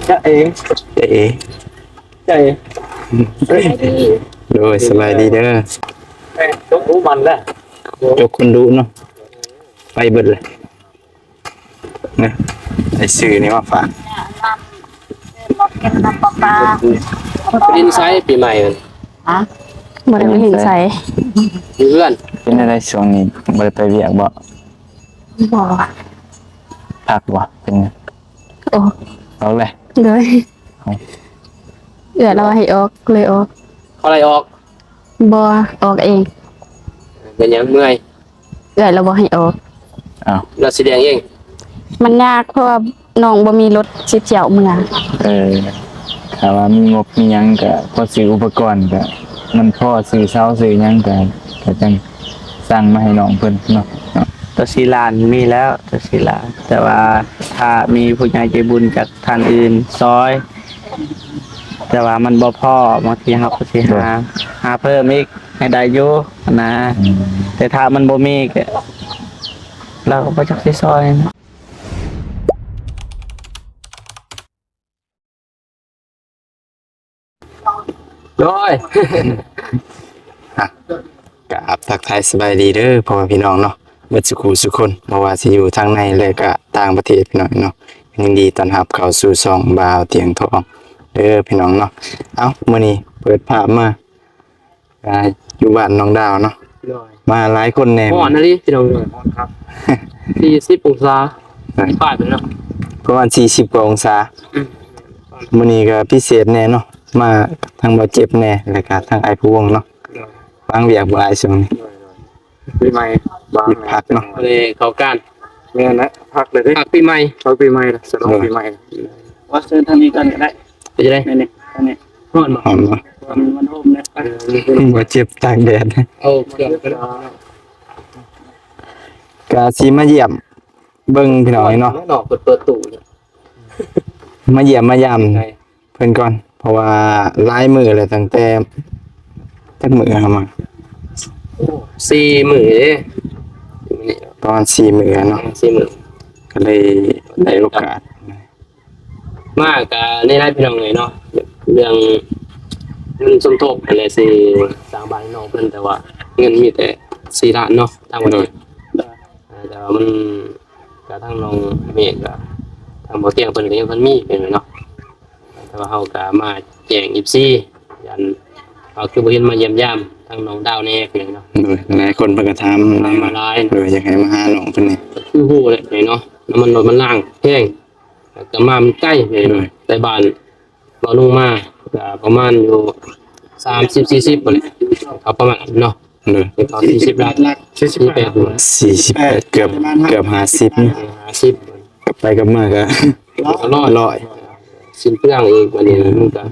ຈະເອ ຈະເອ ຈະເອ ໂດຍ ສະບາຍດີເດີ ແມ່ນ ຈົກຮູ້ມັນແຫຼະ ຈົກຄົນດຸເນາະ ໄປເບິດເລີຍ ນີ້ ໄດ້ຊື້ນີ້ມາຝາກ ເປັນໃສປີໃໝ່ ຮະ ບໍ່ໄດ້ໄປຫຼິ້ນໃສ ຢູ່ເຮືອນ ເປັນຈັ່ງໃດຊ່ວງນີ້ ບໍ່ໄດ້ໄປວຽກບໍ່? ບໍ່ ພັກບໍ່? ເປັນ ໂອ້ ອອກແລ້ວ ໂດຍ ເອົ້າ ເອື້ອຍລາວໃຫ້ອອກ ເລີຍອອກ ເຂົາໄລ່ອອກ? ບໍ່ ອອກເອງ ເປັນຫຍັງ ເມື່ອຍ? ເອື້ອຍລາວບໍ່ໃຫ້ອອກ ອ້າວ ລາວຊິລ້ຽງເອງ ມັນຍາກ ເພາະວ່ານ້ອງບໍ່ມີລົດຊິທ່ຽວເມືອ ເອີ ຖ້າວ່າມີງົບມີຫຍັງກະພໍຊື້ອຸປະກອນ ກະມັນພໍຊື້ເຊົາຊື້ຫຍັງ ກະ ກະຈັ່ງສັ່ງມາໃຫ້ນ້ອງເພິ່ນເນາະ ເນາະ ຕົວສີ່ລ້ານມີແລ້ວ ຕົວສີ່ລ້ານ ແຕ່ວ່າຖ້າມີຜູ້ໃຫຍ່ໃຈບຸນຈາກທ່ານອື່ນຊ່ອຍ ແຕ່ວ່າມັນບໍ່ພໍ ບາງທີເຮົາກໍຊິຫາ ໂດຍ ຫາເພີ່ມອີກໃຫ້ໄດ້ຢູ່ຫັ້ນນະ ອືມ ແຕ່ຖ້າມັນບໍ່ມີກໍ ລາວກໍບໍ່ຈັກຊິຊ່ອຍນະ ໂດຍ ອ່ະ ກາບທັກທາຍສະບາຍດີເດີພໍ່ແມ່ພີ່ນ້ອງເນາະ ເບິດສຸຂູສຸຄົນ ບໍ່ວ່າຊິຢູ່ທາງໃນ ແລະກະຕ່າງປະເທດພີ່ນ້ອງເນາະ ຍິນດີຕ້ອນຮັບເຂົ້າສູ່ຊ່ອງບ່າວຕຽງທອງເດີພີ່ນ້ອງເນາະ ເອົ້າ ມື້ນີ້ເປີດພາບມາ ອ່າ ຢູ່ບ້ານນ້ອງດາວເນາະ ໂດຍ ມາຫຼາຍຄົນແດ່ ຮ້ອນອີ່ຫຼີພີ່ນ້ອງເອີຍ ຮ້ອນຄັກ ສີ່ສິບອົງສາ ໂດຍ ປາຍໄປເນາະ ປະມານສີ່ສິບກວ່າອົງສາ ອືມ ມື້ນີ້ກໍພິເສດແດ່ເນາະ ມາທັງບ່າວເຈັບແດ່ ແລ້ວກໍທັງອ້າຍພູວົງເນາະ ໂດຍ ວາງວຽກບໍ່ອ້າຍຊ່ວງນີ້ ໂດຍ ໂດຍ ປີໃໝ່ ວາງ ພັກເນາະ ບໍ່ໄດ້ເຂົ້າການ ແມ່ນແຫຼະ ພັກເລີຍເດ້ ພັກປີໃໝ່ ພັກປີໃໝ່ລະ ສະຫຼອງ ໂດຍ ປີໃໝ່ລະ ວ່າເຊີນທາງນີ້ກ່ອນກໍໄດ້ ເປັນຈັ່ງໃດ ນີ້ໆ ທາງນີ້ ຮ້ອນບໍ່? ຮ້ອນບໍ່? ມັນ ມັນຮົ່ມເດ້ ເອີ ບໍ່ເຈັບຕາກແດດ ເອົາເຄື່ອງໄປເລີຍ ກະຊິມາຢ້ຽມເບິ່ງພີ່ນ້ອງເນາະ ເນາະ ເປີດ ເປີດຕູ້ ມາຢ້ຽມມາຢາມ ເພິ່ນກ່ອນ ເພາະວ່າຫຼາຍມື້ແລ້ວ ຕັ້ງແຕ່ຈັກມື້ເຮົາມາ ໂອ້ ສີ່ມື້ເດ້ ປະມານສີ່ມື້ເນາະ ສີ່ມື້ ກໍເລີຍໄດ້ໂອກາດ ມາກໍນີ້ແຫຼະພີ່ນ້ອງເອີຍເນາະ ເລື່ອງເງິນສົມທົບຫັ້ນແຫຼະ ຊິສ້າງບ້ານໃຫ້ນ້ອງເພິ່ນ ແຕ່ວ່າເງິນມີແຕ່ສີ່ລ້ານເນາະ ທາງວັດ ໂດຍ ອ່າ ແຕ່ວ່າມັນກະທາງນ້ອງເມກະ ທາງບໍ່ຕຽງເພິ່ນກະຍັງບໍ່ທັນມີເປັນເນາະ ແຕ່ວ່າເຮົາກະມາແຈ້ງເອັຟຊີ ຢ້ານເຮົາຄືບໍ່ເຫັນມາຢ້ຽມຢາມທາງນ້ອງດາວແດ່ເປັນເນາະ ໂດຍ ຫຼາຍຄົນເພິ່ນກະຖາມ ຖາມມາຫຼາຍ ໂດຍ ຢາກໃຫ້ມາຫານ້ອງເພິ່ນແດ່ ຄືຮູ້ແຫຼະເນາະ ນ້ຳມັນລົດມັນລາງແພງ ແລ້ວກະມາມັນໄກ ໂດຍ ແຕ່ບ້ານ ເວົ້າລົງມາກະປະມານຢູ່ສາມສິບ ສີ່ສິບພຸ້ນແຫຼະ ເອົາປະມານເນາະ ໂດຍ ເປັນເຂົາສີ່ສິບຫຼັກ ສີ່ສິບແປດ ສີ່ສິບແປດ ເກືອບ ເກືອບຫ້າສິບ ຫ້າສິບ ກັບໄປກັບມາກະ ກະຮ້ອຍ ຮ້ອຍ ສິ້ນເປືອງອີກ ບາດນີ້ມັນກະ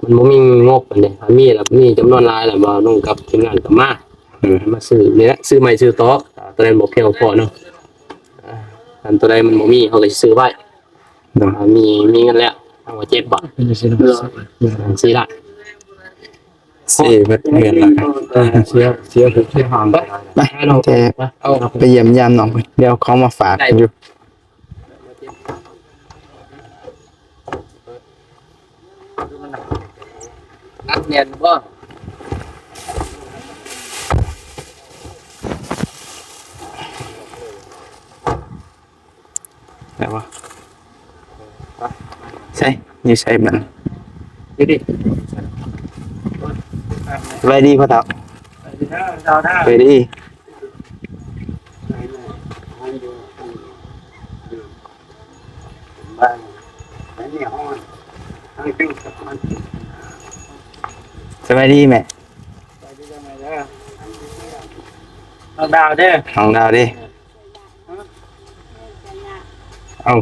ມັນບໍ່ມີງົບ ອັນນີ້ ຖ້າມີລະ ມີຈຳນວນຫຼາຍລະ ເວົ້າລົງກັບທີມງານກະມາ ເອີ ມາຊື້ນີ້ແຫຼະ ຊື້ໃໝ່ຊື້ຕໍ່ ຕອນນັ້ນບໍ່ພຽງພໍເນາະ ອັນໂຕໃດມັນບໍ່ມີ ເຮົາກະຊິຊື້ໄວ້ ໂດຍ ອ່າ ມີ ມີເງິນແລ້ວ ເອົາມາເຈັບບາດ ສີ່ລ້ານ ເສຍເບິດເງິນແລ້ວ ເສຍ ເສຍ ເສຍຫາງ ໄປ ແຕ່ ເອົາ ໄປຢ້ຽມຢາມນ້ອງເພິ່ນ ດຽວເອົາຂອງມາຝາກຢູ່ ອັດແໜ້ນບໍ່? ໄດ້ບໍ່? ໃສ ຢູ່ໃສບັດນີ້? ຢູ່ນີ້ ສະບາຍດີພໍ່ເຖົ້າ ສະບາຍດີ ສະບາຍດີແມ່ ນ້ອງດາວເດີ ນ້ອງດາວເດີ ເອົາ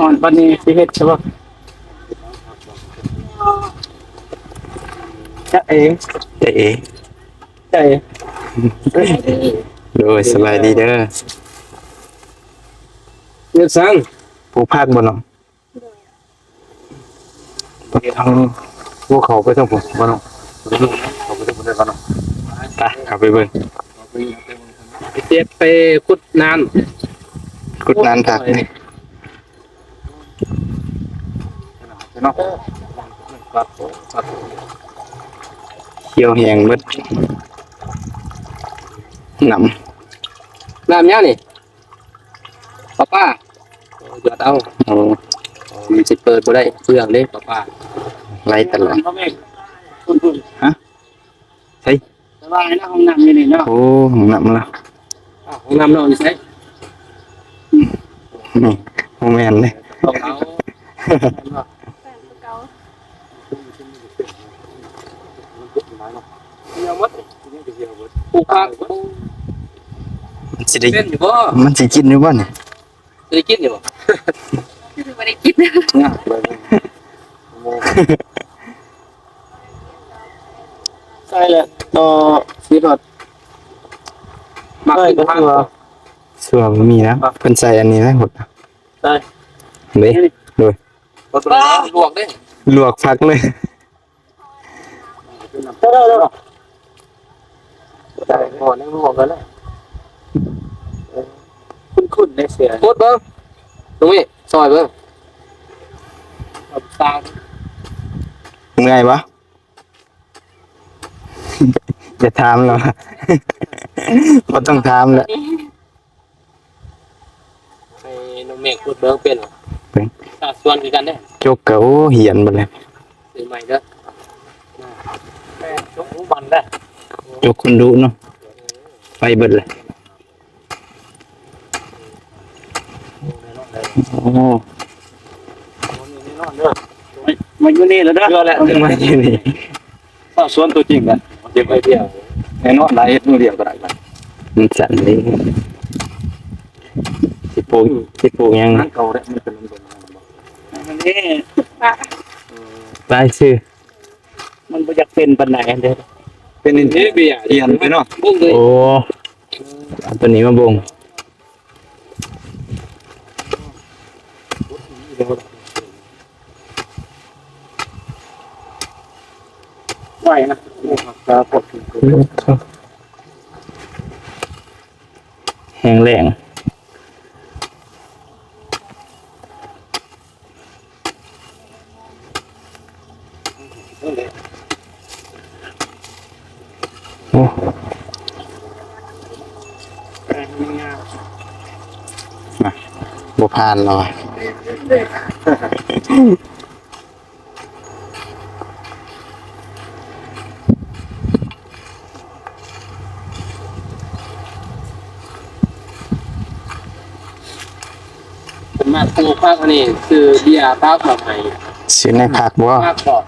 ອ່ອນປານນີ້ຊິເຮັດຊະບໍ່? ຈະເອ ຈະເອ ໃຈ ໂດຍ ສະບາຍດີເດີ ເຮັດສັງ ປູກຜັກບໍ່ນ້ອງ? ທາງ ໂອ້ ເຂົ້າໄປທາງພຸ້ນບໍ່ນ້ອງ? ເຂົ້າໄປທາງພຸ້ນໄດ້ບໍ່ນ້ອງ? ໄປ ເຂົ້າໄປເບິ່ງ ໄປເກັບ ໄປຂຸດນານ ຂຸດນານຜັກນີ້. ເນາະ ຂຽວແຫ້ງເບິດ ນ້ຳ ນ້ຳຫຍັງນີ້? ປະປາ ເອີ ຢອດເອົາ. ໂອ້ ມັນຊິເປີດບໍ່ໄດ້ ເປືອງເດ້ປະປາ ໄຫຼຕະຫຼອດ. ຮະ? ໃສ? ສະບາຍເນາະ ຫ້ອງນ້ຳຢູ່ນີ້ເນາະ. ໂອ້ ຫ້ອງນ້ຳລະ ອ້າວ ຫ້ອງນ້ຳນ້ອງຢູ່ໃສ? ນີ້ ບໍ່ແມ່ນເດ້ ຂອງເຮົາ. ມັນຊິໄດ້ ມັນຊິກິນຢູ່ບໍ່? ມັນຊິກິນຢູ່ບໍ່ນີ້? ຊິໄດ້ກິນຢູ່ບໍ່? ຄືບໍ່ໄດ້ກິນ. ໃສ່ແລ້ວຕໍ່ຊີໂຣດ ໝາກກິນຜັກ. ຊົ່ວບໍ່ມີນະ ເພິ່ນໃສ່ອັນນີ້ນະ ຫົດ ໃສ່ເດ້ ໂດຍ ລວກເດ້ ລວກຜັກເລີຍ. ເດີໆໆ ໃສ່ໝໍ້ໜຶ່ງລວກກັນແລ້ວ ຄຸ້ນໆ ໃນເສືອ ກົດເບິ່ງ ຕຣົງນີ້ ຊ່ອຍເບິ່ງ ເມື່ອຍບໍ່? ຢ່າຖາມແລ້ວ ບໍ່ຕ້ອງຖາມແລ້ວ. ໃຫ້ນ້ອງເມກຂຸດເບິ່ງເປັນບໍ່? ເປັນ ຊາວສວນຄືກັນເດ້. ຈົກກະ ໂອ້ ຫ້ຽນເບິດແລ້ວ ຊື້ໃໝ່ເດີ. ຈົກຮູ້ບັນເດ້ ຈົກຄົນດຸເນາະ ໄປເບິດແລ້ວ. ໂອ້ ມາຢູ່ນີ້ແລ້ວເດີ ມາຢູ່ນີ້ ຊາວສວນຕົວຈິງນະ ເກັບໄອເດຍ ແນ່ນອນຫຼາຍ ເຮັດມື້ດຽວກໍໄດ້ລະ ມັນສັ່ນເດ້. ຊິປູກ ຊິປູກຫຍັງ ເກົ່າແຫຼະ ມັນເປັນ ລາຍຊື່ ມັນບໍ່ຢາກເປັນປານໃດເດ້ ເປັນເບຍ ຮຽນໄປເນາະ. ໂອ້ ເອົາຕົວນີ້ມາບົ່ງ. ໄວນະ ແຮງແລ້ງ. ໂອ້ ມາ ບໍ່ຜ່ານແລ້ວວ່າ. ເພິ່ນມາປູກຜັກອັນນີ້ ຊື້ເບຍປາກມາໃຫ້ ຊື້ໃນຜັກບໍ່? ຜັກບໍ່?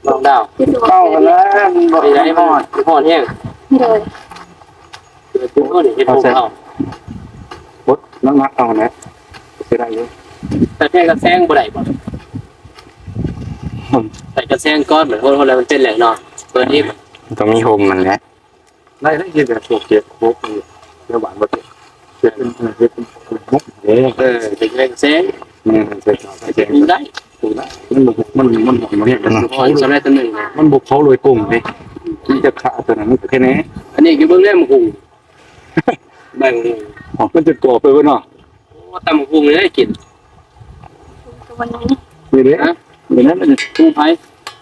ນ້ອງດາວ ເອົາຫັ້ນແຫຼະ ມັນບໍ່ ເປັນໄດ? ມັນຮ້ອນ ຮ້ອນແຮງ ໂດຍ. ເຮັດຜົມເອົາ ບົດໜັກໆ ເອົາແຫຼະ ຊິໄດ້ຢູ່. ໃສ່ແຜ່ນກັນແສງບໍ່ໄດ້ບໍ່? ໃສ່ກັນແສງກ່ອນ ມັນໂຫດໆ ແລ້ວມັນເປັນແຫຼງເນາະ ເປີດອີກ ຕ້ອງມີຮົ່ມມັນແຫຼະ. ໄດ້ ໄດ້ເຮັດແບບພວກເຂດໂຄກນີ້ ແຖວບ້ານບໍ່ເຈັບ ເຮັດເປັນ ເຮັດເປັນ ເອີ ເຮັດແສງ ແມ່ນ ໃສ່ເຂົ້າໃສ່ແສງ ປູກໄດ້ ປູກໄດ້. ມັນບໍ່ ມັນ ມັນ ມັນເຮັດ ມັນບໍ່ເຜົາໂດຍກົງເດ້ ມີແຕ່ຂາຕົວນັ້ນ ມັນແຄ່ແນ່. ອັນນີ້ຄືເບິ່ງແລ້ວ ໝາກຫຸ່ງ ໃບໝາກຫຸ່ງ ມັນຈະກອບໄປເບິດເນາະ. ໂອ້ ຕຳໝາກຫຸ່ງນີ້ໄດ້ກິນ ນີ້ເດ້ ຮະ ນີ້ນະ ໝາກຫຸ່ງໃຜ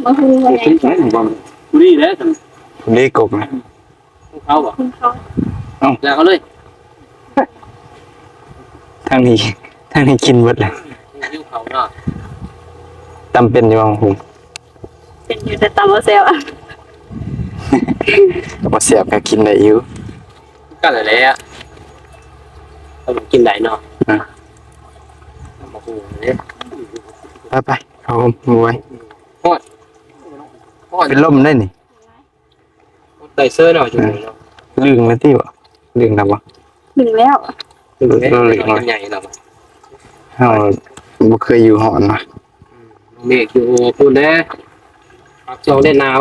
ໝາກຫຸ່ງ ໝາກຫຸ່ງໃຜ ຜູ້ນີ້ແຫຼະ ຜູ້ນີ້ກົກນະ. ຂອງເຂົາບໍ່? ຂອງເຂົາ. ເອົ້າ ແລ້ວເອົາເລີຍ ທາງນີ້ ທາງນີ້ກິນເບິດແລ້ວ. ຫິວເຂົາເນາະ. ຕຳເປັນຢູ່ບໍ່? ເປັນຢູ່ ແຕ່ຕຳບໍ່ແຊບ. ບໍ່ແຊບກໍກິນໄດ້ຢູ່ ຄືກັນແຫຼະ ຕຳກິນໄດ້ເນາະ. ອື ຕຳບັກຫຸ່ງເດ້. ໄປໆ ເຂົ້າໂຮມ ໂອ້ຍ ຮ້ອນ ຮ້ອນ ເປັນລົມໄດ້ນີ້. ໄດ້ເຊີຍເນາະ ຢູ່ນີ້ເນາະ. ລຶ້ງແລ້ວຕິບໍ່? ລຶ້ງແລ້ວບໍ່? ດຶງແລ້ວ ດຶງແລ້ວ ເຮົາເປັນໃຫຍ່ແລ້ວ. ເຮົາບໍ່ເຄີຍຢູ່ຮ້ອນນະ. ອືມ ເມກຢູ່ພຸ້ນເດ້ ປາກຊ່ອງແດດໜາວ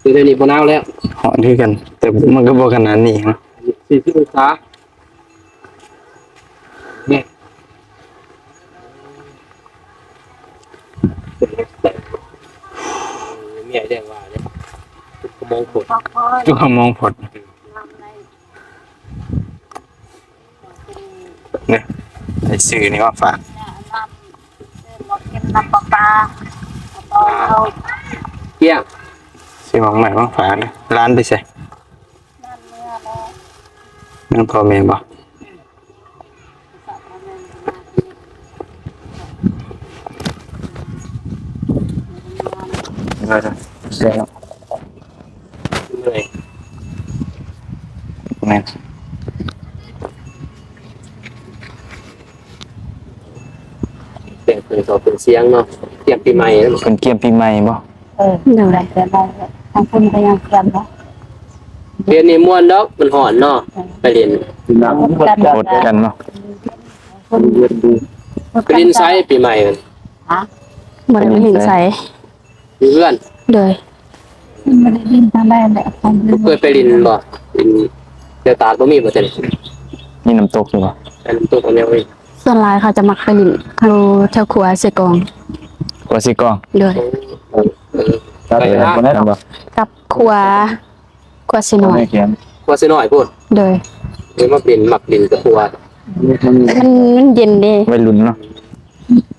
ຢູ່ດຽວນີ້ບໍ່ໜາວແລ້ວ. ຮ້ອນຄືກັນ ແຕ່ມັນກໍບໍ່ຂະໜາດນີ້ນະ ສີ່ສິບອົງສາ. ເມຍແຈ້ງວ່າເດ້ ຈຸກຂະໂມງພົດ ຈຸກຂະໂມງພົດ. ນີ້ ໄດ້ຊື້ນີ້ມາຝາກ. ປາປາ ປາເອົາ ກ້ຽງ ຊື້ໝາກໄມ້ມາຝາກເດີ. ຫຼານໄປໃສ? ນຳພໍ່ແມ່ບໍ່? ເມື່ອຍ ແມ່ນ. ແຕ່ງເປັນເຂົ້າເປັນສຽງເນາະ ກຽມປີໃໝ່. ເພິ່ນກຽມປີໃໝ່ບໍ່? ເອີ ໂດຍ ແຕ່ວ່າທາງພຸ້ນກໍຍັງກຽມເນາະ. ດຽວນີ້ມ່ວນດອກ ມັນຮ້ອນເນາະ ໄປຫຼິ້ນ ກົດກັນເນາະ. ໄປຫຼິ້ນໃສປີໃໝ່? ຮະ? ບໍ່ໄດ້ໄປຫຼິ້ນໃສ ຢູ່ເຮືອນ. ໂດຍ ບໍ່ໄດ້ຫຼິ້ນທາງໃດແຫຼະ. ເຄີຍໄປຫຼິ້ນບໍ່? ຫຼິ້ນແຖວຕາດບໍ່ມີບໍ່? ແຕ່ນີ້ມີນ້ຳຕົກຢູ່ບໍ່? ໄປນ້ຳຕົກອັນດຽວເອງ. ສ່ວນຫຼາຍເຂົາຈະມັກໄປຫຼິ້ນຢູ່ແຖວຂົວເຊກອງ. ຂົວເຊກອງ? ໂດຍ ເອີ ເອີ ກັບຂົວ ຂົວເຊນ້ອຍ ຂົວເຊນ້ອຍພຸ້ນ. ໂດຍ ເອີ ມັກຫຼິ້ນ ມັກຫຼິ້ນກັບຂົວ ມັນ ມັນເຢັນເດ້ ໄວລຸ້ນເນາະ.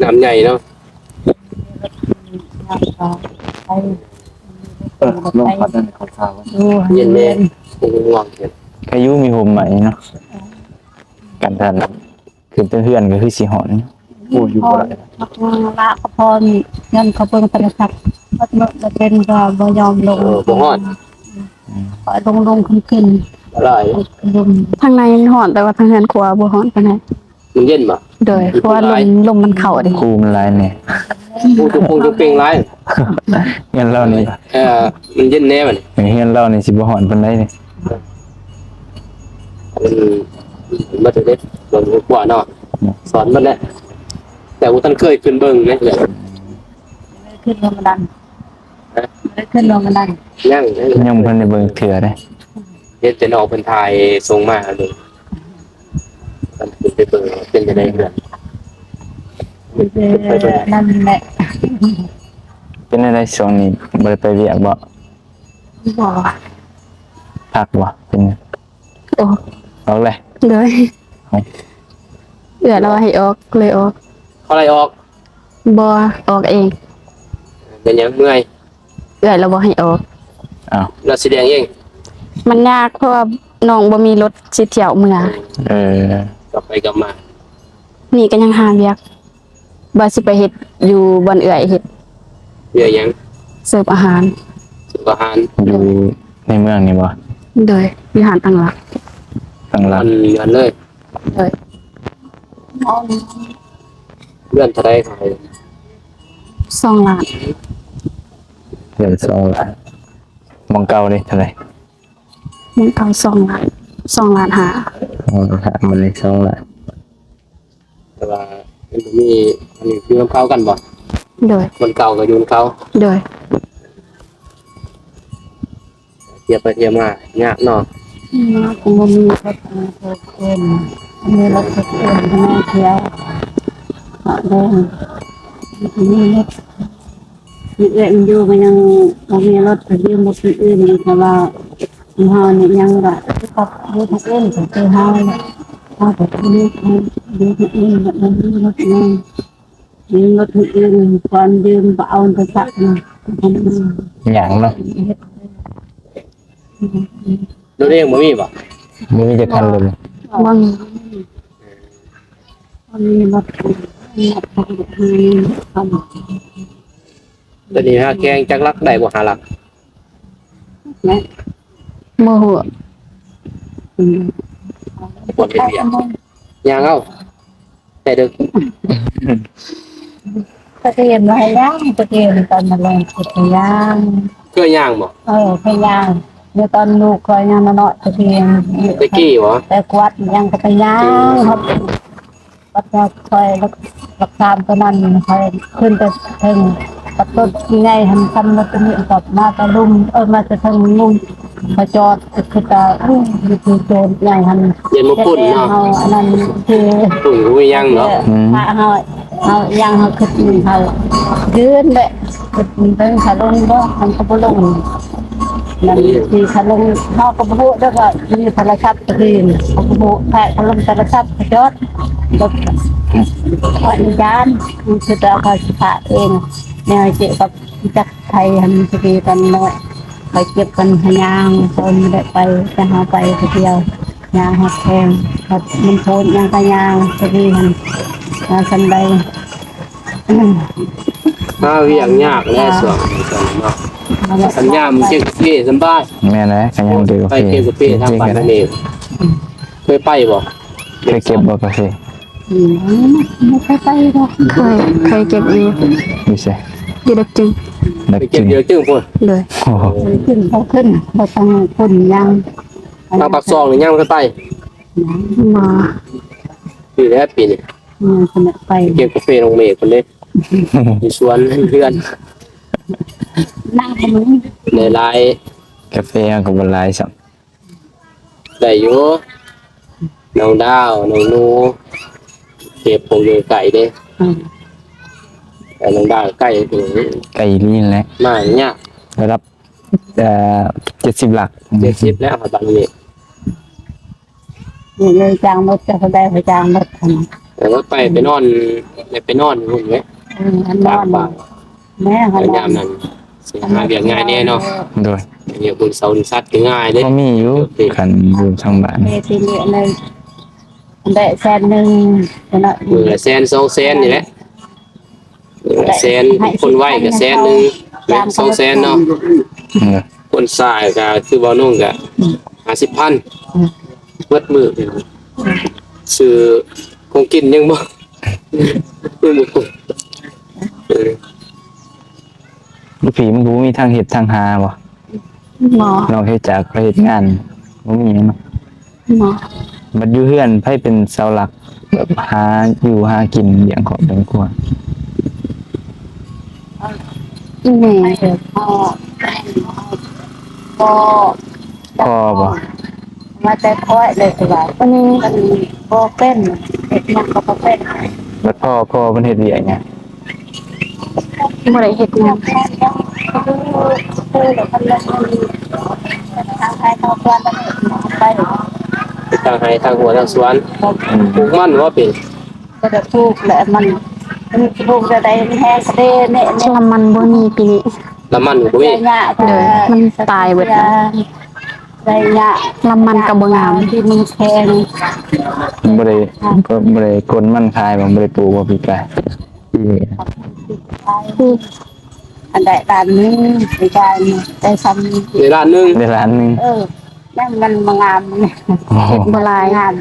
ນ້ຳໃຫຍ່ເນາະ. ເອີ ລົງພັດນັ້ນເຂົາຊາວ ເຢັນແດ່ ໂອ້ ງ່ວງ. ໃຄຢູ່ມີຮົ່ມໄມ້ເນາະ ກັນທ່ານ ຂຶ້ນເທິງເຮືອນກໍຄືຊິຮ້ອນ. ໂອ້ ຢູ່ບໍ່ໄດ້ ລະກໍພໍ ເງິນເຂົາເບິ່ງໂທລະສັບ ເປັນກໍບໍ່ຍອມລົງ. ເອີ ບໍ່ຮ້ອນ ອືມ ລົງໆ ຂຶ້ນໆ ຫຼາຍ. ທາງໃນມັນຮ້ອນ ແຕ່ວ່າທາງເຮືອນຄົວບໍ່ຮ້ອນປານໃດ. ມັນເຢັນບໍ່? ໂດຍ ເພາະວ່າລົມ ລົມມັນເຂົ້າເດ້ ຄູມັນຫຼາຍແນ່. ໂອ້ ຈຸກປົງຈຸກເປັງຫຼາຍ ເຮືອນລາວນີ້. ເອີ ມັນເຢັນແນ່ບັດນີ້ ເຮືອນລາວນີ້ຊິບໍ່ຮ້ອນປານໃດນີ້. ເອີ ມັນເບິດເດ້ ເບິ່ງກວ່າເນາະ ອືມ ສອນໝົດແຫຼະ ແຕ່ບໍ່ທັນເຄີຍຂຶ້ນເບິ່ງເດ້. ຂຶ້ນລົງມາດັງ ຮະ? ບໍ່ໄດ້ຂຶ້ນລົງມາດັງ ຍັງ ຍັງບໍ່ທັນໄດ້ເບິ່ງເທື່ອເດ້. ເຫັນແຕ່ນ້ອງເພິ່ນຖ່າຍສົ່ງມາເບິ່ງ ມັນຂຶ້ນໄປເບິ່ງວ່າເປັນຈັ່ງໃດເຮືອນ. ເອີ ນັ້ນແຫຼະ. ເປັນຈັ່ງໃດຊ່ວງນີ້ ບໍ່ໄດ້ໄປວຽກບໍ່? ບໍ່ ພັກບໍ່? ເປັນ ອອກ ອອກເລີຍ. ໂດຍ ເອີ ເອື້ອຍລາວໃຫ້ອອກ ເລີຍອອກ. ເຂົາໄລ່ອອກ? ບໍ່ ອອກເອງ. ເປັນຫຍັງ ເມື່ອຍ? ເອື້ອຍລາວບໍ່ໃຫ້ອອກ. ອ້າວ ລາວຊິລ້ຽງເອງ? ມັນຍາກ ເພາະວ່ານ້ອງບໍ່ມີລົດຊິທ່ຽວເມືອ. ເອີ ກັບໄປກັບມາ. ນີ້ກໍຍັງຫາວຽກ ວ່າຊິໄປເຮັດຢູ່ບ່ອນເອື້ອຍເຮັດ. ວຽກຫຍັງ? ເສີບອາຫານ. ເສີບອາຫານ ຢູ່ໃນເມືອງນີ້ບໍ່? ໂດຍ ຢູ່ຮ້ານຕັ້ງຫຼັກ. ຕັ້ງຫຼັກ ຢູ່ຫັ້ນເລີຍ? ໂດຍ. ເຮືອນເທົ່າໃດຂາຍ? ສອງລ້ານ. ເຮືອນສອງລ້ານ. ໝ່ອງເກົ່າເດ້ເທົ່າໃດ? ໝ່ອງເກົ່າສອງລ້ານ ສອງລ້ານຫ້າ. ສອງລ້ານຫ້າ ມື້ນີ້ສອງລ້ານ. ແຕ່ວ່າມັນບໍ່ມີ ອັນນີ້ຢູ່ນຳເຂົາກັນບໍ່? ໂດຍ. ຄົນເກົ່າກໍຢູ່ນຳເຂົາ? ໂດຍ. ທ່ຽວໄປທ່ຽວມາຍາກເນາະ. ອືມ ບໍ່ມີລົດເພິ່ນ ມີລົດເພິ່ນທາງນັ້ນທ່ຽວ ເພາະເດີ ມີລົດ ມີເອື້ອຍມັນຢູ່ ມັນຍັງບໍ່ມີລົດ ໄປຢືມລົດຄົນອື່ນ ເພາະວ່າ ເຮົານີ້ຍັງວ່າ ກັບຢູ່ທາງອື່ນ ຄືເຮົາ ເຮົາກໍຢູ່ ຢູ່ທາງອື່ນ ມັນມີລົດໃຫຍ່ ມີລົດທາງອື່ນ ກ່ອນຢືມກໍເອົາໂທລະສັບມາ ຫຍັງເນາະ ລົດເອງບໍ່ມີບໍ່? ບໍ່ມີຈັກຄັນເລີຍ. ບໍ່ມີ ບໍ່ມີລົດ ຕອນນີ້ຫາແກງຈັກຫຼັກໄດ້ບໍ່? ຫ້າຫຼັກ. ແມ່ນ ບໍ່ຮູ້. ອືມ ບໍ່ໄດ້ວຽກ ຍ່າງເອົາ ແຕ່ດຶກ. ຕະເກນວ່າໃຫ້ຍ່າງ ຕະເກນຕອນມາແລງເຄີຍຍ່າງ. ເຄີຍຍ່າງບໍ່? ເອີ ເຄີຍຍ່າງ ເມື່ອຕອນລູກຂ້ອຍຍັງນ້ອຍໆ ຕະເກນ. ແຕ່ກີ້ບໍ່? ແຕ່ກວາດຫຍັງກໍໄປຍ່າງ. ອືມ ບັດວ່າຂ້ອຍລັກ ລັກສາມຕົວນັ້ນ ຂ້ອຍຂຶ້ນໄປເທິງ ບັດຕົ້ນໃຫຍ່ຫັ້ນ ຄັນວ່າຕົວນີ້ກໍມາແຕ່ລຸ່ມ ເອີ ມາແຕ່ເທິງລຸ່ມ ມາຈອດ ກໍຄືຕາ ອຸ້ຍ ຢູ່ທີ່ໂຈນໃຫຍ່ຫັ້ນ ຢ້ານບໍ່ພົ້ນເນາະ ເຮົາອັນນັ້ນຄື ປຸ້ນບໍ່ມີຫຍັງເນາະ. ອືມ ພະເຮົາ ເຮົາຫຍັງ ເຮົາຄິດເຮົາຢືນແຫຼະ ຄິດເບິ່ງຖ້າລົງບໍ່ ມັນກໍບໍ່ລົງ. ນັ້ນທີ່ຂະລົງ ເຮົາກໍບໍ່ຮູ້ເດີ ວ່າມີໂທລະສັບຕົວອື່ນ ເຮົາກໍບໍ່ຮູ້ ແຄ່ຂະລົງໂທລະສັບກໍຈອດ ແລ້ວກໍອະນຸຍາດ ຄືວ່າເຂົາຊິພາເອງ ແນວເຈັບກັບຈັກໄທຫັ້ນ ຊິດີກັນເນາະ ໄປເກັບກັນຫາຍ່າງ ເພິ່ນບໍ່ໄດ້ໄປ ແຕ່ເຮົາໄປຜູ້ດຽວ ຍ່າງຮອດແຄມ ຮອດມັນໂພນຫຍັງກໍຍ່າງ ຊິດີຫັ້ນ ມາສ່ຳໃດ. ຫາວຽກຍາກແຫຼະຊ່ວງນີ້ເນາະ ຄັນຍາມເກັບກາເຟສຳບາຍ. ແມ່ນແຫຼະ ຄັນຍາມເກັບກາເຟ ໄປເກັບກາເຟທາງບ້ານນີ້ ເຄີຍໄປບໍ່? ເຄີຍເກັບບໍ່ກາເຟ? ອືມ ບໍ່ເຄີຍໄປດອກ. ເຄີຍ ເຄີຍເກັບຢູ່. ຢູ່ໃສ? ຢູ່ດອກຈຶງ. ໄປເກັບຢູ່ດອກຈຶງພຸ້ນ. ໂດຍ. ໂອ້ໂຫ ຂຶ້ນ ເຂົາຂຶ້ນ ບໍ່ຕ້ອງຄົນຍັງ ທາງປາກຊ່ອງນີ້ຍັງບໍ່ເຄີຍໄປ? ບໍ່. ປີແລ້ວປີນີ້ ອືມ ໄປເກັບກາເຟນ້ອງເມກພຸ້ນເດ້ ຢູ່ສວນເຮືອນ ນາຂະໜົມ ໄດ້ຫຼາຍ ກາເຟເຮົາກໍບໍ່ຫຼາຍຊ້ຳ ໄດ້ຢູ່ ນ້ອງດາວ ນ້ອງນູ ເກັບພວກຢູ່ໃກ້ເດ້ ອືມ ແຕ່ນ້ອງດາວໃກ້ ໃກ້ອີ່ຫຼີແຫຼະ ມາຍາກ ລະດັບ ເອີ ເຈັດສິບຫຼັກ ເຈັດສິບແລ້ວ ຮອດບ້ານນີ້ ນີ້ເລີຍຈ້າງລົດ ຈະໄດ້ໄປຈ້າງລົດຫັ້ນ ເອີ ໄປ ໄປນອນ ໄປນອນຢູ່ພຸ້ນເດ້ ອືມ ນອນ ແມ່ ຍາມນັ້ນຊິຫາວຽກງ່າຍແດ່ເນາະ ໂດຍ ວຽກບຸນເສົາສັດກໍງ່າຍເດ້ ພໍມີຢູ່ ຄັນຢູ່ທາງບ້ານ ແມ່ຊິເລີຍ ໄດ້ແສນໜຶ່ງ ມື້ລະແສນສອງແສນນີ້ແຫຼະ ແສນ ຄົນໄວກໍແສນໜຶ່ງ ສອງແສນເນາະ ຄົນຊ້າກໍຄືເວົ້າໜຸ່ງກໍຫ້າສິບພັນ ເບິດມື້ ຊື້ຂອງກິນຍັງບໍ່ ຍັງບໍ່ກຸ້ມ ເອີ ຢູ່ພີ້ມັນກໍບໍ່ມີທາງເຮັດທາງຫາບໍ່? ບໍ່ ນອກເຮັດຈາກໄປເຮັດງານ ບໍ່ມີຫຍັງເນາະ ບໍ່ ບັດຢູ່ເຮືອນໃຜເປັນເສົາຫຼັກ ແບບຫາຢູ່ຫາກິນລ້ຽງຄອບລ້ຽງຄົວ? ອີ່ແມ່ ພໍ່ ພໍ່ ພໍ່ບໍ່? ມາແຕ່ຂ້ອຍເລີຍ ຄືວ່າ ອັນນີ້ ອັນນີ້ບໍ່ເປັນ ເຮັດຫຍັງກໍບໍ່ເປັນ ບັດພໍ່ ພໍ່ເພິ່ນເຮັດວຽກຫຍັງ? ບໍ່ໄດ້ເຮັດຫຍັງ ທາງໄຮ່ທາງສວນ ໄປທາງໄຮ່ທາງຫົວທາງສວນ ອືມ ປູກມັນບໍ່ເປັນ? ກໍໄດ້ປູກແຫຼະ ມັນ ມັນປູກໄດ້ ໄດ້ແຮງກະເດແນ່ ລຳມັນບໍ່ມີປີນີ້ ລຳມັນບໍ່ມີ ໂດຍ ມັນຕາຍເບິດແລ້ວ ໄດ້ຍາກ ລຳມັນກໍບໍ່ງາມ ດິນມັນແຂງ ບໍ່ໄດ້ ບໍ່ໄດ້ກົນມັນຂາຍບໍ່? ບໍ່ໄດ້ປູກບໍ່ປີກາຍ? ປີນີ້ ອັນໃດ ລ້ານໜຶ່ງ ປີກາຍນີ້ ໄດ້ຊ່ຳ ໄດ້ລ້ານໜຶ່ງ ໄດ້ລ້ານໜຶ່ງ ເອີ ມັນ ມັນບໍ່ງາມ ໂອ້ໂຫ ເຮັດບໍ່ຫຼາຍ ງາມ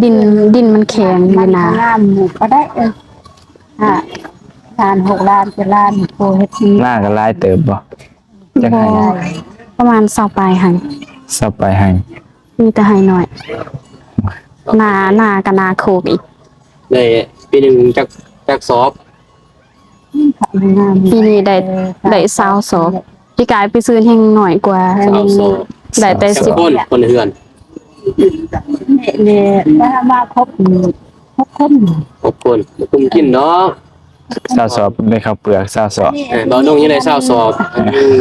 ດິນ ດິນມັນແຂງຢູ່ນາ ງາມກໍໄດ້ ເອີ ຫ້າລ້ານ ຫົກລ້ານ ເຈັດລ້ານ ໂອ້ ເຮັດ ນາກໍຫຼາຍເຕີບບໍ່? ຈັກໄຮ່? ບໍ່ ປະມານຊາວປາຍໄຮ່ ຊາວປາຍໄຮ່ ມີແຕ່ໄຮ່ນ້ອຍ ນາ ນາກໍນາໂຄກອີກ ໄດ້ປີໜຶ່ງຈັກ ຈັກສອບ? ປີນີ້ໄດ້ ໄດ້ຊາວສອບ ປີກາຍໄປຊື້ແຮ່ງໜ້ອຍກວ່າ ຊາວສອບ ໄດ້ແຕ່ສິບ ຄົນ ຄົນເຮືອນ ນີ້ ນີ້ ມາຄົບ ຫົກຄົນ ຫົກຄົນ ບໍ່ກຸ້ມກິນດອກ ຊາວສອບ ໄດ້ເຂົ້າເປືອກຊາວສອບ ເອີ ບ່າວນົງຍັງໄດ້ຊາວສອບ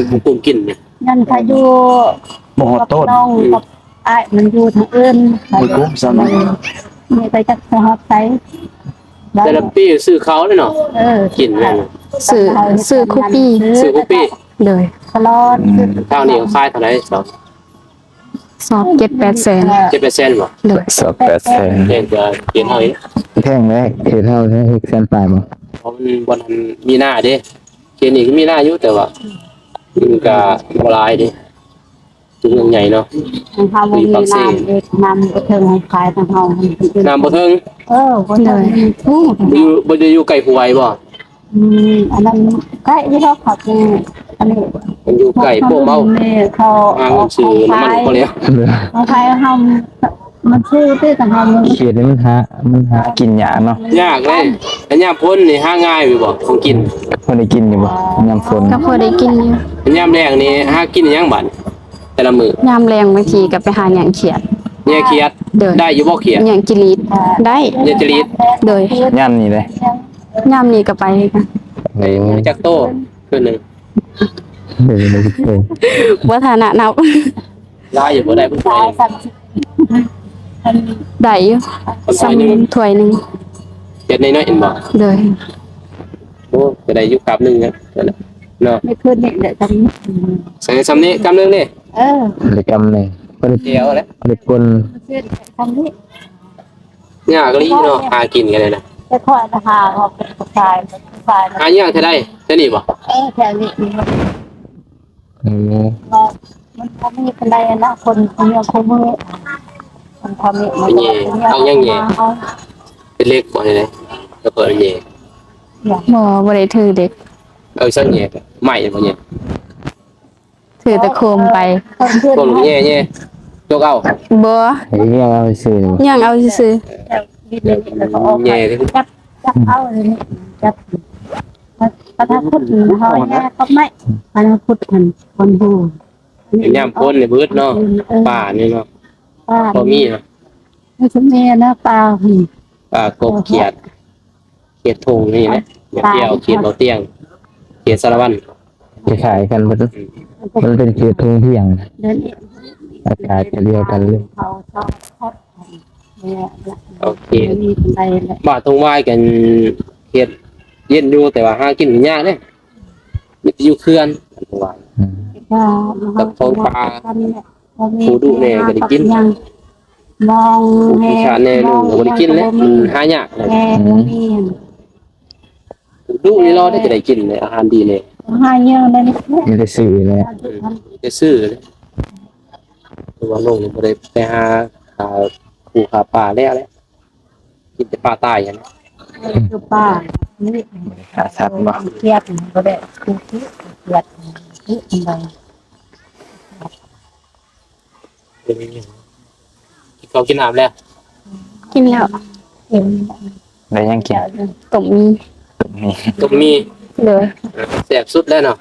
ບໍ່ກຸ້ມກິນນີ້ ຍັງພາຢູ່ ບໍ່ຮອດຕົ້ນ ນ້ອງກັບອ້າຍມັນຢູ່ທາງອື່ນ ບໍ່ກຸ້ມຊ້ຳ ນີ້ໄປຈັກຊິຮອດໃສ ແຕ່ລະປີຊື້ເຂົ້າເດ້ເນາະ ເອີ ກິນແມ່ນ ຊື້ ຊື້ຄູ່ປີ ຊື້ຄູ່ປີ ໂດຍ ຕະຫຼອດ ອືມ ທາງນີ້ຂາຍເທົ່າໃດ? ສອບ ສອບເຈັດແປດແສນ ເຈັດແປດແສນບໍ່? ໂດຍ ສອບແປດແສນ ແພງກວ່າເຂດເຮົາອີກ ແພງແຫຼະ ເຂດເຮົາແພງ ຫົກແສນປາຍບໍ່? ເພາະມັນ ບ່ອນນັ້ນມີນາເດ້ ເຂດນີ້ກໍມີນາຢູ່ ແຕ່ວ່າມັນກໍບໍ່ຫຼາຍເດ້ ຢູ່ເມືອງໃຫຍ່ເນາະ ທາງເຮົາບໍ່ມີນາເຮັດ ນຳບໍ່ເຖິງໃຫ້ຂາຍ ທາງເຮົາ ນຳບໍ່ເຖິງ ເອີ ບໍ່ເຖິງ ບໍ່ຢູ່ ບໍ່ໄດ້ຢູ່ໃກ້ຫ້ວຍບໍ່? ອືມ ອັນນັ້ນໃກ້ຢູ່ດອກ ເຂົາຢູ່ ອັນນີ້ ມັນຢູ່ໃກ້ພວກເຮົາ ແມ່ເຂົາຫາເງິນຊື້ນ້ຳມັນກໍແລ້ວ ຂອງໃຜເຮົາ ມັນຊື້ຕິ ຂອງເຮົາ ເຂດນີ້ມັນຫາ ມັນຫາກິນຍາກເນາະ ຍາກເລີຍ ແຕ່ຍາມຝົນນີ້ຫາງ່າຍຢູ່ບໍ່ ຂອງກິນ? ພໍໄດ້ກິນຢູ່ບໍ່ ຍາມຝົນ? ກໍພໍໄດ້ກິນຢູ່ ຍາມແລ້ງນີ້ຫາກິນຫຍັງບັດ ແຕ່ລະມື້? ຍາມແລ້ງບາງທີກໍໄປຫາຍ່າງຂຽດ ຍ່າງຂຽດ ໂດຍ ໄດ້ຢູ່ບໍ່ຂຽດ? ຍ່າງຈີຣີດ ໄດ້ ຍ່າງຈີຣີດ ໂດຍ ຍາມນີ້ເດ້? ຍາມນີ້ກໍໄປຄືກັນ ໄດ້ຈັກໂຕຄືໜຶ່ງ? ບໍ່ຖານະນັບ. ຫຼາຍຢູ່ບໍ່ ໄດ້ຜູ້ຊາຍ? ໄດ້ຢູ່ ສ່ຳຖ້ວຍໜຶ່ງ. ເຮັດນ້ອຍໆ ເຫັນບໍ່? ໂດຍ. ໂອ້ ກໍໄດ້ຢູ່ກຳໜຶ່ງນະ ເນາະ. ໃນຄືນນີ້ແຫຼະ ກຳ ໃສ່ສ່ຳນີ້ກຳໜຶ່ງນີ້. ເອີ ໄດ້ກຳໜຶ່ງ ພໍໄດ້ ດຽວແຫຼະ ພໍໄດ້ປົນ ສ່ຳນີ້. ຍາກອີ່ຫຼີເນາະ ຫາກິນກັນນະ. ແຕ່ຂ້ອຍນະຫາເອົາເປັນຜູ້ຊາຍ ຜູ້ຊາຍນະ. ຫາຍາກແທ້ໃດ ແຖວນີ້ບໍ່? ເອີ ແຖວນີ້. ອືມ ເນາະ ມັນບໍ່ມີປານໃດນະ ຄົນເມືອງຄູ່ມື ມັນພໍມີ ມັນກໍເອົາຫຍັງແຫຍ່? ເປັນເຫຼັກບໍ່ນີ້ນະ? ແລ້ວກໍແຫຍ່. ບໍ່ ບໍ່ໄດ້ຖືເຫຼັກ. ເອົາສັງແຫຍ່ ໄມ້ບໍ່ແຫຍ່? ຖືແຕ່ໂຄມໄປ. ໂຄມແຫຍ່ໆ ຈົກເອົາ. ບໍ່ ຍັງເອົາຊື່ ຍັງເອົາຊື່. ແຫຍ່ ຈັບ ຈັບເອົານີ້ ຈັບ ປະທານພຸດເຮົາແຫ່ກັບໄມ້ ປະທານພຸດຫັ້ນ ຄົນຮູ້ ຍາມຝົນນີ້ເບິດເນາະ. ເອີ ປ່ານີ້ເນາະ ປ່າບໍ່ມີເນາະ. ມັນຊິມີນະ ປ່າຫັ້ນ ປ່າກົບຂຽດ ຂຽດທົ່ງນີ້ແຫຼະ. ເຂດເຮົາ ຂຽດເບົາຕຽງ ຂຽດສາລະວັນ ຄ້າຍໆກັນເບິດ. ມັນເປັນເຂດທົ່ງທ່ຽງ ອາກາດກໍດຽວກັນເລີຍ. ໂອເຄ ບ້ານທົ່ງຫວາຍກັນເຂດເຢັນຢູ່ ແຕ່ວ່າຫາກິນຍາກເດ້ ມີແຕ່ຢູ່ເຂື່ອນ. ບ້ານທົ່ງຫວາຍ ອືມ ກັບທ້ອງຟ້າ ຜູ້ດຸແດ່ກໍໄດ້ກິນ ມອງ ຜູ້ຂີ້ຄ້ານແດ່ໜຶ່ງກໍບໍ່ໄດ້ກິນແຫຼະ. ມັນຫາຍາກ ແມ່ບໍ່ມີ ອືມ ດຸນີ້ລະໄດ້ ຈະໄດ້ກິນແດ່ ອາຫານດີແດ່. ຫາຍາກແດ່ ມີແຕ່ຊື້ແຫຼະ ມີແຕ່ຊື້ແຫຼະ. ຄືວ່ານ້ອງນີ້ບໍ່ໄດ້ໄປຫາ ຫາປູຫາປາແລ້ວແຫຼະ ກິນແຕ່ປາຕາຍຫັ້ນ. ເອີ ຄືປານີ້ ຂ້າສັດບໍ່ ຂຽດບໍ່ໄດ້ ຂຽດ ຂຽດ ເປັນຫຍັງ? ກິນເຂົ້າກິນນ້ຳແລ້ວ? ກິນແລ້ວ. ເຫັນ ໄດ້ຫຍັງກິນ? ຕົ້ມໝີ່. ຕົ້ມໝີ່ ຕົ້ມໝີ່. ໂດຍ. ເອີ ແຊບສຸດແລ້ວເນາະ.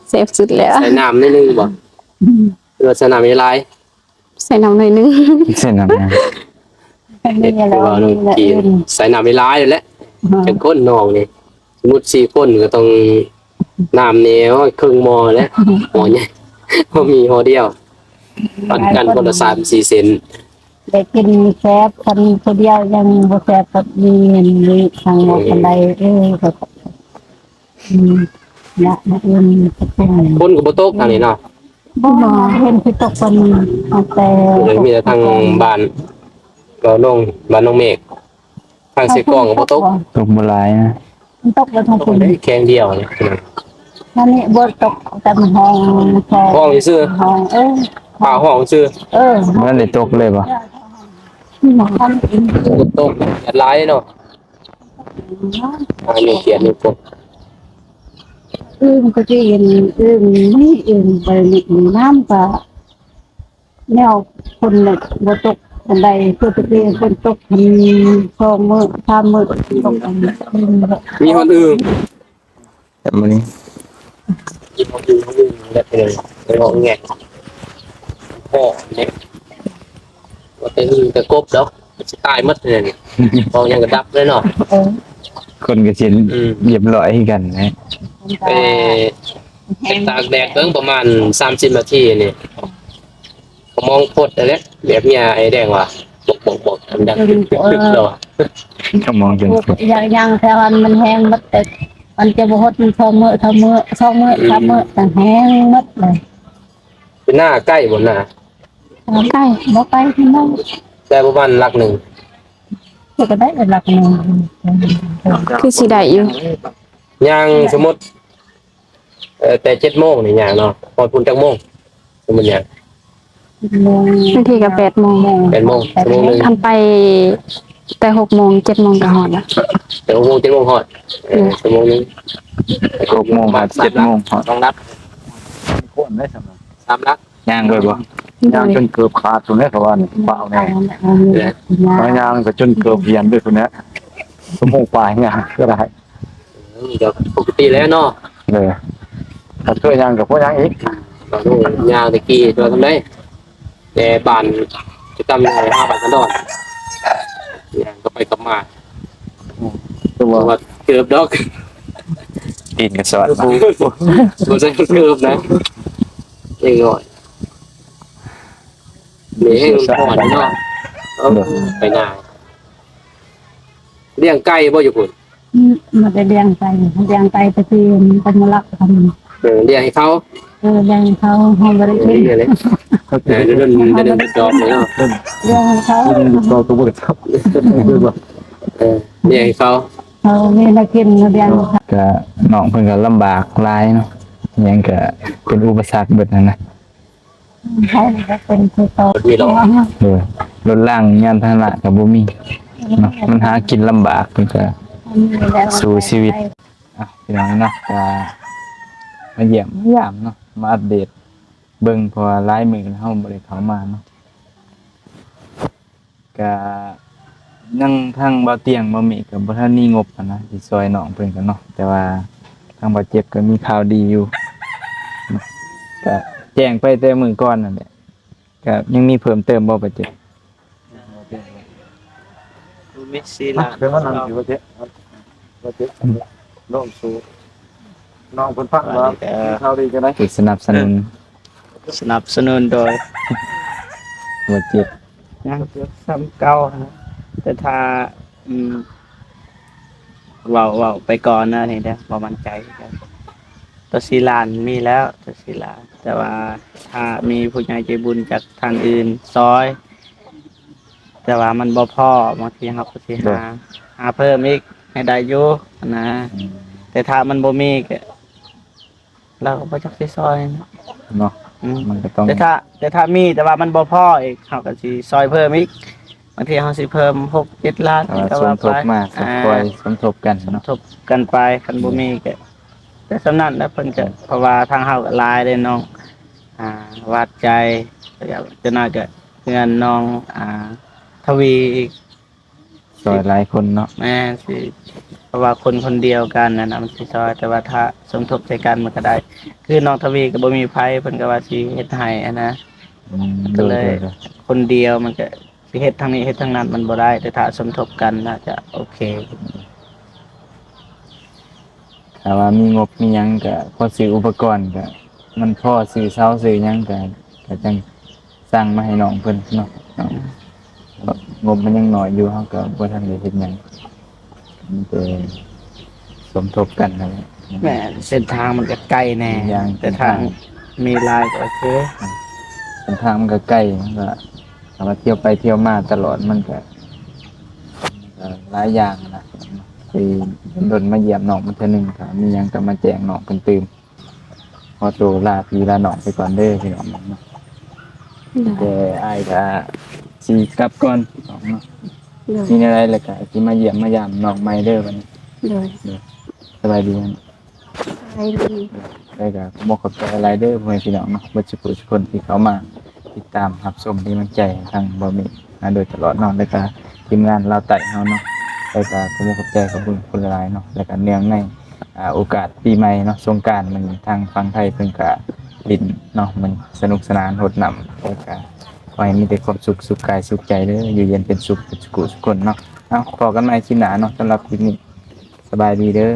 ແຊບສຸດແລ້ວ. ໃສ່ນ້ຳໜ້ອຍໜຶ່ງບໍ່ ຫຼືວ່າໃສ່ນ້ຳຫຼາຍ? ໃສ່ນ້ຳໜ້ອຍໜຶ່ງ. ໃສ່ນ້ຳໜ້ອຍ ເຮັດຄືວ່ານ້ອງຈີນ ໃສ່ນ້ຳຫຼາຍໆແຫຼະ. ອືມ ຈັກຄົນນ້ອງນີ້ ສົມມຸດສີ່ຄົນກໍຕ້ອງ ນ້ຳນີ້ ໂອ້ຍ ເຄິ່ງໝໍ້ແຫຼະ. ໝໍ້ໃຫຍ່ ບໍ່ມີຫໍ່ດຽວ ປັນກັນຄົນລະສາມສີ່ເສັ້ນ. ໄດ້ກິນແຊບ ຄັນຜູ້ດຽວຍັງບໍ່ແຊບກໍມີ ມີທາງບໍ່ປານໃດ. ເອີ ກໍ ອືມ ນະ ມື້ອື່ນ ຝົນກໍບໍ່ຕົກທາງນີ້ເນາະ. ບໍ່ເຫັນຊິຕົກ ເພິ່ນຕັ້ງແຕ່ ເອີ ມີແຕ່ທາງບ້ານ ກໍນ້ອງ ບ້ານນ້ອງເມກ ທາງເຊກອງກໍບໍ່ຕົກ. ຕົກບໍ່ຫຼາຍນະ ມັນຕົກແລ້ວທາງພຸ້ນ ແຂ້ງດຽວນີ້. ອັນນີ້ບໍ່ຕົກ ແຕ່ມັນຮ້ອງ ຮ້ອງຊື່ໆ. ຮ້ອງ ເອີ ຟ້າຮ້ອງຊື່. ເອີ ບໍ່ໄດ້ຕົກເລີຍບໍ່? ບໍ່ທັນກິນ ຕົກ ແດດຫຼາຍເນາະ. ອັນນີ້ຂຽນຢູ່ພຸ້ນ ອື່ນກໍຈະເຫັນ ອື່ນນີ້ ອື່ນໄປນີ້ ນ້ຳກະແນວຝົນນະບໍ່ຕົກປານໃດ. ປົກກະຕິຝົນຕົກ ມັນສອງມື້ສາມມື້ຕົກ. ມີຮອດອື່ນ ແບບມື້ນີ້ ກິນຮອດອື່ນ ຮອດອື່ນແບບນີ້ ໄປເວົ້າແງະ ພໍແຫຼະ. ວ່າແຕ່ອື່ນແຕ່ກົບດອກ ຊິຕາຍໝົດເລີຍນີ້. ເວົ້າຫຍັງກໍດັບເລີຍເນາະ. ເອີ ຄົນກໍຊິ ອືມ ລຽບຮ້ອຍຄືກັນນະ. ໄປ ໄປຕາກແດດເບິ່ງປະມານສາມສິບນາທີນີ້ ກໍມອງພົດຫັ້ນແຫຼະ ແບບເມຍໄອ້ແດງວ່າ ບົກໆໆ ອັນດັງ ເອີ ເນາະ. ກໍມອງຈົນ ຢ່າງ ຢ່າງແຖວຫັ້ນມັນແຫ້ງໝົດ ແຕ່ມັນຈະບໍ່ຫົດ ມັນສອງມື້ສາມມື້ ສອງມື້ ອືມ ສາມມື້ ແຕ່ແຫ້ງໝົດເລີຍ. ເປັນນາໃກ້ບໍ່ນາ? ໃກ້ ບໍ່ໄກເທົ່າໃດ ໄດ້ປະມານຫຼັກໜຶ່ງ ກໍໄດ້ຫຼັກໜຶ່ງ ຄືຊິໄດ້ຢູ່. ຍ່າງ ສົມມຸດ ເອີ ແຕ່ເຈັດໂມງນີ້ຍ່າງເນາະ ຮອດພຸ້ນຈັກໂມງ? ສົມມຸດຍ່າງ ບາງທີກໍແປດໂມງ ແປດໂມງ ຊົ່ວໂມງໜຶ່ງ. ຄັນໄປແຕ່ຫົກໂມງ ເຈັດໂມງກໍຮອດລະ. ແຕ່ຫົກໂມງ ເຈັດໂມງຮອດ. ເອີ ອືມ ຊົ່ວໂມງໜຶ່ງ ຫົກໂມງ ເຈັດໂມງຮອດ. ສາມຫຼັກ ຄົນໄດ້ສຳລັບ ສາມຫຼັກ ຍ່າງໄປບໍ່? ໂດຍ ຍ່າງຈົນເກີບຂາດພຸ້ນແຫຼະ ເຂົາວ່ານີ້ ຟ້າວແດ່. ຍ່າງ ຍ່າງກໍຈົນເກີບຫຽນໄປພຸ້ນແຫຼະ ຊົ່ວໂມງປາຍຍ່າງກໍໄດ້. ເອີ ກໍປົກກະຕິແລ້ວເນາະ. ເອີ ຄັນເຄີຍຍ່າງກໍພໍຍ່າງອີກ. ກໍຮູ້ຍ່າງແຕ່ກີ້ໂດຍທຳໄດ ແຕ່ບ້ານຈະກຳຢູ່ຫາບ້ານສັນດອນ ຍ່າງກັບໄປກັບມາ. ອືມ ແຕ່ວ່າ ແຕ່ວ່າເກີບດອກ ຕີນກໍສອດ ບໍ່ ບໍ່ໃສ່ເກີບນະ ເດັກນ້ອຍ ແມ່ແຮງອ່ອນເນາະ ເອີ ໂດຍ ໄປນາ ລ້ຽງໄກ່ບໍ່ຢູ່ພຸ້ນ? ອືມ ບໍ່ໄດ້ລ້ຽງໄກ່ ລ້ຽງໄກ່ແຕ່ທີ່ເພິ່ນມາລັກເຮົາ ເອີ ລ້ຽງໃຫ້ເຂົາ ເອີ ລ້ຽງໃຫ້ເຂົາ ເຮົາບໍ່ໄດ້ກິນ ເອີ ດຽວນີ້ດອກເນາະ ລ້ຽງໃຫ້ເຂົາ ດອກກໍບໍ່ໄດ້ຈັບ ເອີ ລ້ຽງໃຫ້ເຂົາ ເຮົາມີແນວກິນ ລ້ຽງໃຫ້ເຂົາ ກະນ້ອງເພິ່ນກໍລຳບາກຫຼາຍເນາະ ຫຍັງກະເປັນອຸປະສັກເບິດຫັ້ນນະ ເຂົາກໍເປັນຜູ້ໂຕ ໂດຍ ລົດລາງຍານພາຫະນະກໍບໍ່ມີເນາະ ມັນຫາກິນລຳບາກ ເພິ່ນກໍສູ້ຊີວິດ ອ່ະ ພີ່ນ້ອງເນາະ ກໍມາຢ້ຽມມາຢາມເນາະ ມາອັບເດດເບິ່ງ ເພາະວ່າຫຼາຍມື້ແລ້ວເຮົາບໍ່ໄດ້ເຂົ້າມາເນາະ ກະຍັງ ທາງບ່າວຕຽງບ່າວເມກກໍບໍ່ທັນມີງົບຫັ້ນນະ ຊິຊ່ອຍນ້ອງເພິ່ນກັນເນາະ ແຕ່ວ່າທາງບ່າວເຈັບກໍມີຂ່າວດີຢູ່ ກະແຈ້ງໄປແຕ່ມື້ກ່ອນນັ້ນແຫຼະ ກະຍັງມີເພີ່ມເຕີມບໍ່ ບ່າວເຈັບ? ມີສີ່ລ້ານ ເດີມານັ່ງຢູ່ ບ່າວເຈັບ ບ່າວເຈັບ ນ້ອງສູ ນ້ອງເພິ່ນຟັງວ່າມີຂ່າວດີຈັ່ງໃດ ທີ່ສະໜັບສະໜູນ ສະໜັບສະໜູນໂດຍ ບໍ່ເຈັບ ຍັງສ່ຳເກົ່າ ແຕ່ຖ້າ ອືມ ເວົ້າ ເວົ້າໄປກ່ອນນະ ນີ້ເດີ ບໍ່ໝັ້ນໃຈຄືກັນ ແຕ່ສີ່ລ້ານມີແລ້ວ ແຕ່ສີ່ລ້ານ ແຕ່ວ່າຖ້າມີຜູ້ໃຫຍ່ໃຈບຸນຈາກທ່ານອື່ນຊ່ອຍ ແຕ່ວ່າມັນບໍ່ພໍ ບາງທີເຮົາກໍຊິ ໂດຍ ຫາ ຫາເພີ່ມອີກໃຫ້ໄດ້ຢູ່ຫັ້ນນະ ອືມ ແຕ່ຖ້າມັນບໍ່ມີກໍ ລາວກໍບໍ່ຈັກຊິຊ່ອຍເນາະ ເນາະ ອືມ ມັນກໍຕ້ອງ ແຕ່ຖ້າ ແຕ່ຖ້າມີ ແຕ່ວ່າມັນບໍ່ພໍອີກ ເຮົາກໍຊິຊ່ອຍເພີ່ມອີກ ບາງທີເຮົາຊິເພີ່ມຫົກເຈັດລ້ານ ກໍວ່າໄປ ສົມທົບມາ ອ່າ ຊ່ອຍສົມທົບກັນເນາະ ສົມທົບກັນໄປ ຄັນບໍ່ມີກໍ ແຕ່ສ່ຳນັ້ນແຫຼະ ເພິ່ນກໍ ເອີ ເພາະວ່າທາງເຮົາກໍຫຼາຍເດ້ນ້ອງ ອ່າ ຫວາດໃຈ ແລ້ວກໍຈະໜ້ອຍກໍເຮືອນນ້ອງ ອ່າ ທະວີອີກ ຊ່ອຍຫຼາຍຄົນເນາະ ແມ່ນ ຊິ ເພາະວ່າຄົນຄົນດຽວກັນຫັ້ນນະ ມັນຊິຊ່ອຍ ແຕ່ວ່າຖ້າສົມທົບໃສ່ກັນມັນກໍໄດ້ ຄືນ້ອງທະວີກໍບໍ່ມີໃຜ ເພິ່ນກໍວ່າຊິເຮັດໃຫ້ຫັ້ນນະ ອືມ ກໍເລີຍ ໂດຍ ໂດຍ ຄົນດຽວມັນກໍຊິເຮັດທາງນີ້ເຮັດທາງນັ້ນມັນບໍ່ໄດ້ ແຕ່ຖ້າສົມທົບກັນໜ້າຈະໂອເຄ ຖ້າວ່າມີງົບມີຫຍັງກໍພໍຊື້ອຸປະກອນ ກໍມັນພໍຊື້ເສົາຊື້ຫຍັງ ກໍ ກໍຈັ່ງ ສັ່ງມາໃຫ້ນ້ອງເພິ່ນເນາະ ເນາະ ງົບມັນຍັງໜ້ອຍຢູ່ ເຮົາກໍບໍ່ທັນໄດ້ເຮັດຫຍັງ ມີແຕ່ສົມທົບກັນນັ້ນແຫຼະ ແມ່ນ ເສັ້ນທາງມັນກໍໄກແດ່ ແຕ່ທາງມີຫຼາຍກໍໂອເຄ ເສັ້ນທາງມັນກໍໄກ ມັນກໍ ຖ້າວ່າທ່ຽວໄປທ່ຽວມາຕະຫຼອດ ມັນກໍ ກໍຫຼາຍຢ່າງນະ ໄປດົນມາຢ້ຽມນ້ອງເພິ່ນເທື່ອໜຶ່ງ ຖ້າມີຫຍັງກໍມາແຈ້ງນ້ອງເພິ່ນຕື່ມ. ຂໍໂຕລາພີ່ລານ້ອງໄປກ່ອນເດີພີ່ນ້ອງເນາະ ໂດຍ ແຕ່ອ້າຍກະຊິກັບກ່ອນເນາະ ໂດຍ ມີແນວໃດແລ້ວກະຊິມາຢ້ຽມມາຢາມນ້ອງໃໝ່ເດີບັດນີ້ ໂດຍ ໂດຍ ສະບາຍດີ ສະບາຍດີ ແລ້ວກະຂໍຂອບໃຈຫຼາຍເດີພໍ່ແມ່ພີ່ນ້ອງເນາະ ເບິດສູ່ຜູ້ສູ່ຄົນທີ່ເຂົ້າມາຕິດຕາມຮັບຊົມເປັນກຳລັງໃຈໃຫ້ທາງບ່າວເມກ ມາໂດຍຕະຫຼອດເນາະ ແລ້ວກະທີມງານລາວໃຕ້ເຮົາເນາະ ແລ້ວກະຂໍຂອບໃຈຂອບຄຸນຫຼາຍໆເນາະ ແລ້ວກະເນື່ອງໃນ ອ່າ ໂອກາດປີໃໝ່ເນາະ ສົງການ ມື້ນີ້ທາງຝັ່ງໄທເພິ່ນກະຫຼິ້ນເນາະ ມັນສະໜຸກສະໜານ ຫົດນ້ຳ ແລ້ວກະຂໍໃຫ້ມີແຕ່ຄວາມສຸກ ສຸກກາຍສຸກໃຈເດີ ຢູ່ເຢັນເປັນສຸກທຸກຜູ້ທຸກຄົນເນາະ ເອົາ ພໍ້ກັນໃໝ່ຄລິບໜ້າເນາະ ສຳລັບຄລິບນີ້ ສະບາຍດີເດີ.